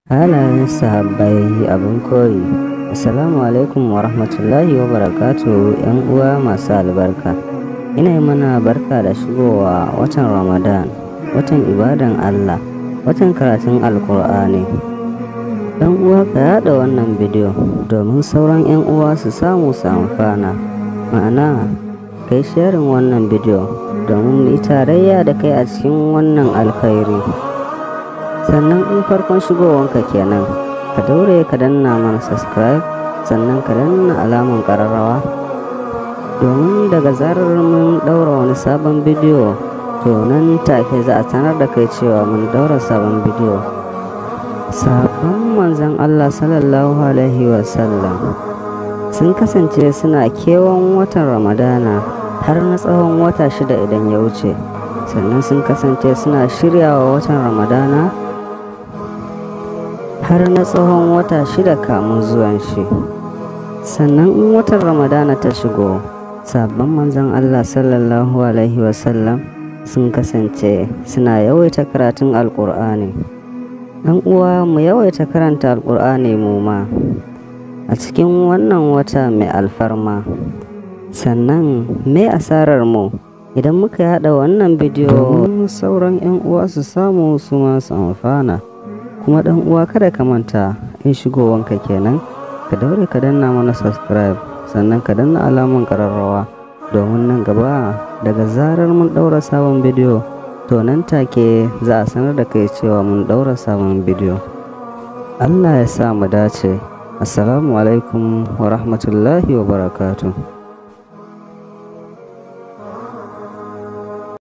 Halayen sahabbai abin koyi. Assalamu alaikum wa rahmatullahi wa barakatuhu, ‘yan uwa masu albarka. Ina yi mana barka da shigowa watan Ramadan, watan ibadan Allah, watan karatun Alkur'ani. Ɗan uwa, ka yaɗa wannan bidiyo domin sauran ‘yan uwa su samu su amfana. Ma'ana, kai sharing wannan bidiyo domin mu yi tarayya da kai a cikin wannan alkhairi. Sannan in farkon shigowanka kenan, ka daure ka danna mana subscribe, sannan ka danna alaman ƙararrawa, domin daga zarar mun ɗaura wani sabon bidiyo, to nan take za a sanar da kai cewa mun ɗaura sabon bidiyo. Sabon manzon Allah sallallahu alaihi wasallam sun kasance suna kewan watan Ramadana har na tsawon wata 6 idan ya wuce. Sannan sun kasance suna shiryawa watan Ramadana har na tsawon wata 6 kamun zuwan shi. Sannan in watan Ramadana ta shigo, sabon manzon Allah sallallahu alaihi wasallam sun kasance suna yawaita karatun Alkur'ani. Ɗan uwa, mu yawaita karanta Alkur'ani mu ma a cikin wannan wata mai alfarma. Sannan me asarar mu idan muka yada wannan bidiyo domin sauran 'yan uwa su samu su ma su amfana? Kuma ɗan uwa, kada ka manta, in shigowanka kenan, ka daure ka danna mana subscribe, sannan ka danna alaman ƙararrawa, domin nan gaba daga zarar mun ɗaura sabon bidiyo, to nan take za a sanar da kai cewa mun ɗaura sabon bidiyo. Allah ya sa mu dace. Assalamu alaikum wa rahmatullahi wa barakatuh.